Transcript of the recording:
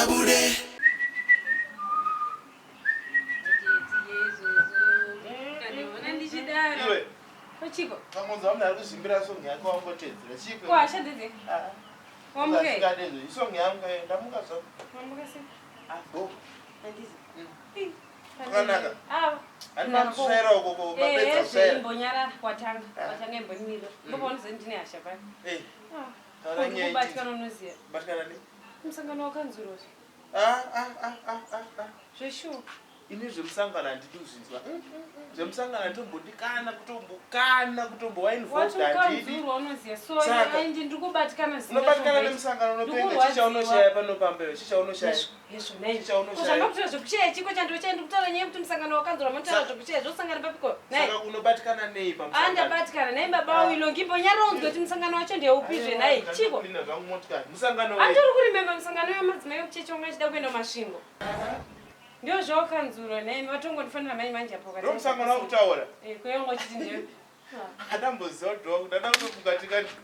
Abude. Iwe. Chiko. Tangonzwa munhu ari kuzvimbira song yake wangotedzera. Chiko. Ko hasha dzedze? Ah. Wamuka. Asikadezvo. Isong yangu eh, ndamuka zvangu. Wamuka sei? Ah, go. Handizi. Kwakanaka. Ah. Handina kusvaira uko ko mapedza Eh, kusvaira. imbonyarara watanga. Ah. Watanga imbonimira. Ndopaona zeni ndine hasha paya. Eh, Ah. taura nyaya. Kubatikana unoziya. Batikana nei? Musangano wakanzuro. Ah, ah, ah, ah, ah, ah. Zveshuwa. Ini zvemusangano handidi kuzvinzwa. Zvemusangano handitombodikana kutombokana kutombowa involved Wati handidi. ukanzurwa unoziya. So Saka. indi ndiri kubatikana zina Unobatikana zvombaita. nemusangano unopenga Ndikurwadziwa. chicha unoshaya pano pambeyo chicha unoshaya. Hezvo nhai. Chicha unoshaya. Zvamba zvekushaya chiko chandiro chai ndikutaura nyaya yekuti musangano wakanzurwa manotaura zvekushaya zvosangana papiko. Nhai. Saka unobatikana nei pamusangano? Andabatikana nhai baba wilo ngimbonyara unzwe kuti musangano wacho ndeupizve nhai. Chiko. Ndakupinda zvangu motikari. Musangano wei? Andiri kurimemba musangano wemadzimai ekuchechi wanga achida kuenda kuMasvingo. Ndio zvawakanzurwa nhai vatongondifanira mai manje apo Ndo musangano wakutaura. Eh, kuyangu achiti ndiyo. Andamboziva kuti wakuda ndakutofunga tikati.